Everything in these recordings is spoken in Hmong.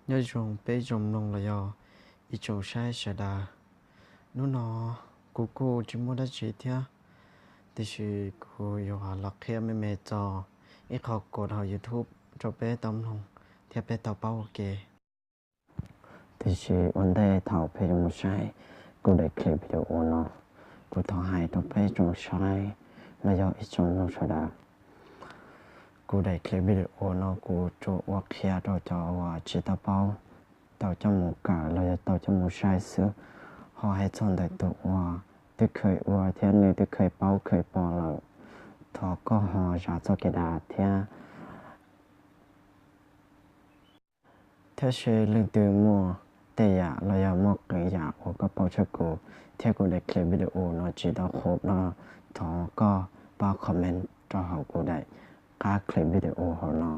Nyob zoo peb tsoom mloog los yog ib tsoom saib sawv daws. Hnub no kuv kuj tsis muaj dab tsi thiab, tiam sis kuv yuav los qhia me me txog ib qho kuv hauv YouTube rau peb tau mloog thiab peb tau paub ua ke. Tiam sis ua ntej thaum peb yuav mus saib kuv daim clip video no, kuv thov hais rau peb tsoom saib los yog ib tsoom mloog sawv daws, kuv daim clip video no kuv tsuas ua qhia rau cov uas tsis tau paub, tau coj mus kawm los yog tau coj mus saib xwb. Ho hais txog ntawm tus uas twb kheev ua thiab nws twb kheev paub kheev pom lawm, thov koj ho zam txoj kev dag thiab. Thiab seb leej twg muaj tej yam los yog muaj qee yam uas koj paub tshaj kuv thiab kuv daim clip video no tsis tau qhov no, thov koj pab comment rau hauv kuv daim qab clip video hauv no,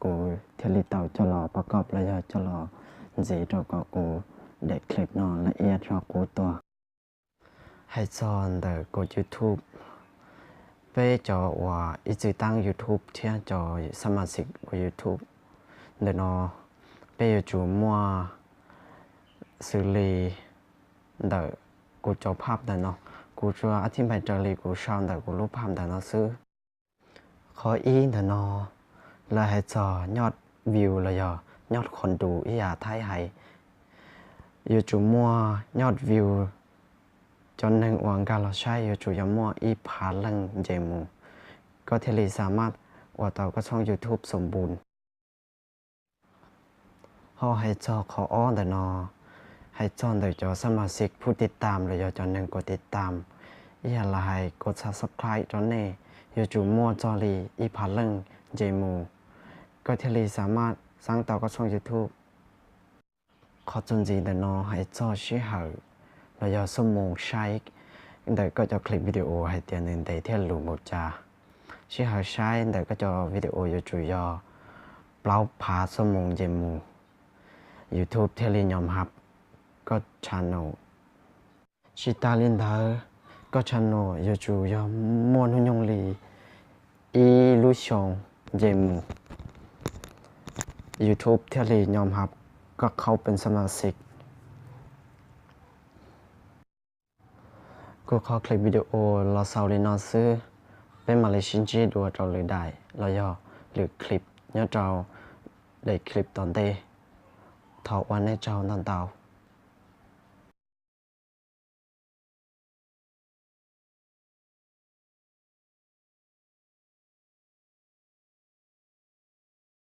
kuv thiaj li tau coj los pab koj los yog coj los ntxiv rau kom kuv daim clip no laj iab rau qub tuaj. Hais txog ntawm kuv YouTube, peb cov uas ib txwm taab YouTube thiab cov xab mas xim ua YouTube ntawm no, peb yuav tsum muaj xws li ntawm kuv cov phaj ntawm no, kuv tsuas ab thib npaim raws li kuv sau ntawm kuv lub phaj ntawm no xwb. Qhov ib ntawm no lawv hais txog nyoj view los yog nyoj qhov du ib yam thaib hais, yuav tsum muaj nyoj view, cov neeg uas nkag los saib yuav tsum yog muaj ib phav leej nce mus, koj thiaj li xa maj ua tau koj txhooj YouTube xoo npun. Ho hais txog qhov ob ntawm no, hais txog ntawm cov xab mas xim phuj tiv tam los yog cov neeg kov tiv tam, ib yam li hais kov subscribe rau nej, yuav tsum muaj txog li ib phav leej nce mus, koj thiaj li xa maj xeeb tau koj txhooj YouTube. Qhov txuas ntxiv ntawm no hais txog sij hawm los yog xuab moos saib ntawm koj cov clip video hais tias nws ntev thiab lus npaum cas. Sij hawm saib ntawm koj cov video yuav tsum yog plaub phav xuab moos nce mus, YouTube thiaj li nyom hab koj channel. Tsis tas li ntawd, koj channel yuav tsum yog muaj hnub nyoog li ib lub xyoo nce mus, YouTube thiaj li nyom hab koj qhab peev xab mas xim. Kuv qhov clip video los xaus li no xwb, peb mam li sib ntsib dua rau lwm daim los yog lwm clip nyob rau daim clip tom ntej. Thov ua nej tsaug ntau ntau.